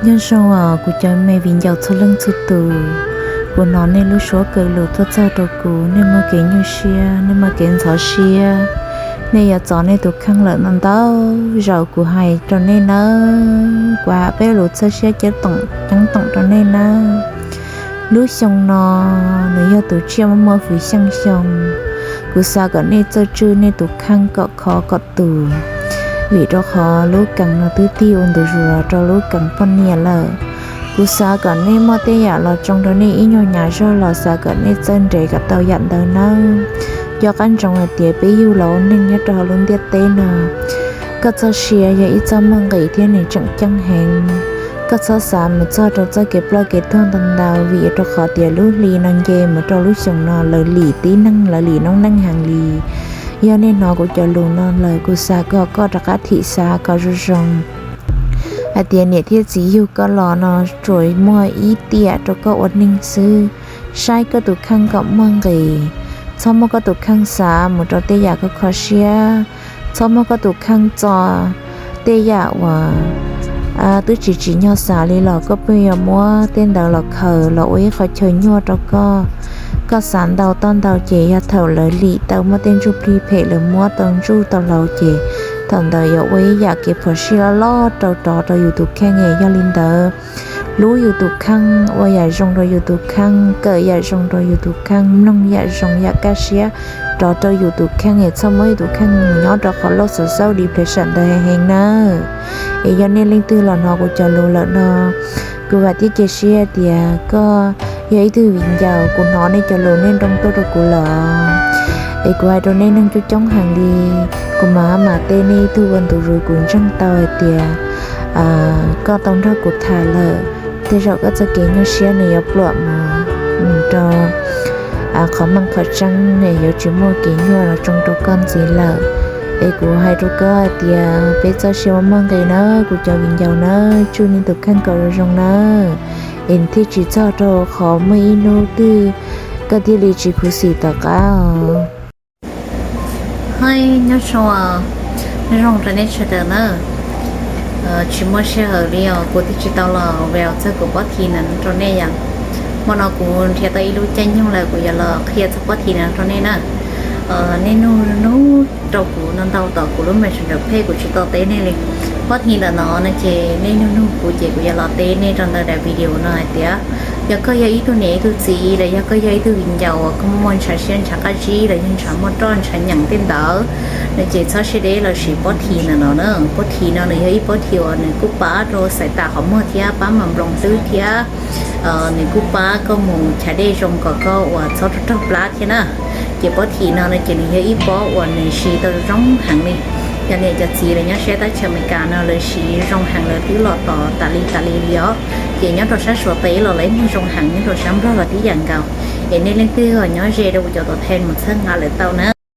Nyob zoo os kuv cov me viv ncaus txhua leej txhua tus, kuv hnov nej lub suab kawg lus tuaj txog rau kuv, nej muaj kev nyuaj siab, nej muaj kev ntxhov siab, nej yuav txov nej tus kheej lawm no ntau zaus kuv hais rau nej nawb, kuv hais peb lus txhawb siab ceeb toom rau nej nawb. Lub xyoo no nws yog tus tsiaj muaj muaj hwj xyeej xyoo, kuv xav kom nej txawj tswj nej tus kheej kom khov kom tus, vim rau qhov lub kees no twb tig ua ntu zus los rau lub kees poj niam lawm. Kuv xav kom nej muaj tej yam los tsoo rau nej ib nyuag nyab zog los xav kom nej txawj nres kom tau yam ntawd nawb. Nco qab ntsoov hais tias peb yug los ua neeg nyob rau hauv lub ntiaj teb no, koj txoj sia yog ib txoj muaj nqis thiab nws tseem ceeb heev. Koj txhob xav mus txog rau txoj kev ploj kev tuag ntau ntau, vim rau qhov tias lub hli no nce mus rau lub xyoo no lawv lim tib neeg, lawv lim noob neej heev li. Yog nej hnov kuv cov lus no lawm, kuv xav kom koj rov qab thim xav kom zoo zoo hais tias niam thiab txiv yug koj los no tsuas muaj ib tiam rau koj ua neeg xwb. Saib koj tus kheej kom muaj nqis, txhob muab koj tus kheej xav mus rau tej yam koj kho siab, txhob muab koj tus kheej txo tej yam uas twb tsis tsim nyog xav li los koj pheej yuav muab tej ntawd los khaws los ua ib qho chaw nyuaj rau koj. Koj xav ntau toj ntau ces yog thaum lawv lim tau muaj tej ntsuj plig phem lawv muab tau ntsuj tau hlauv ces thaum ntawd yuav ua ib yam kev phom sij loj loj rau rov rau yus tus kheej es yog li ntawd, hlub yus tus kheej, ua yam zoo rau yus tus kheej, kawm yam zoo rau yus tus kheej, mloog yam zoo yam kaj siab rov rau yus tus kheej es txhob muab yus tus kheej mus nyob rau qhov loj xov xauj depression ntawd heev heev nawb. Es yog nej leej twg los hnov kuv cov lus lawm no, kuv vam thiab cia siab tias koj yog ib tug viv ncaus, kuv hnov nej cov lus nej nroo tuaj rau kuv lawm. Es kuv hais rau nej neeg coob coob heev li, kuv mam mam teb nej ib tug ua ntu zus kuv ntseeg tau hais tias koj tau nrog kuv tham lawm, tej zaum koj txoj kev nyuaj siab nws yuav pluam mus rau qhov meej qhov tseeb, yuav tsis muaj kev nyuaj los tsoo rau koj ntxiv lawm. Es kuv hais rau koj hais tias peb txoj sia muaj muaj nqis nawb kuv cov viv ncaus nawb, tswj nej tus kheej kom zoo zoo nawb, es thiaj tsis txog rau qhov muaj ib hnub twg koj thiaj li tsis khuv xim tom qab os. Hais nyob zoo, nyob zoo rau nej sawv daws na. Tsis muaj sij hawm li os kuv thiaj tsis tau los veu txog kuv pob thi ntawm no rau nej yom. Hmo no kuv nrhiav tau ib lub caij nyoog lawm kuv yuav los qhia txog pob thi ntawm no rau nej na. Nej nug nug rau kuv no ntau tom kuv lub Messenger page kuv tsis tau teb nej li. Pob thi ntawm no no ces nej nug nug kuv ces kuv yuav los teb nej rau ntawm daim video no hais tias yog koj yog ib tug niam ib tug txiv los yog koj yog ib tug viv ncaus uas koj muaj ntshav siab ntshav qab zib los yog ntshav muaj roj ntshav nyeem tej ntawd no ces txhob siab deb los siv pob thi ntawm no na. Pob thi no nws yog ib pob thi uas nws kuj pab rau xaiv tas qhov muag thiab pab mas nploos xwb thiab nws kuj pab koj mus chav dej zoo kom koj uas txhob raug plab thiab na. Ces pob thi no no ces nws yog ib pob uas nws siv tau zoo heev li. Cov niam cov txiv lawv nyob sab teb chaws Amelikas no lawv siv zoo heev, lawv twb los tos tas li tas li li os. Ces nyob rau sab Suav teb los lawv yeej zoo heev, nyob rau sab Nplog los tib yam nkaus. Es nej leej twg nyob ze rau kuv cov tuam thej mus txhawb nqa lawv tau na.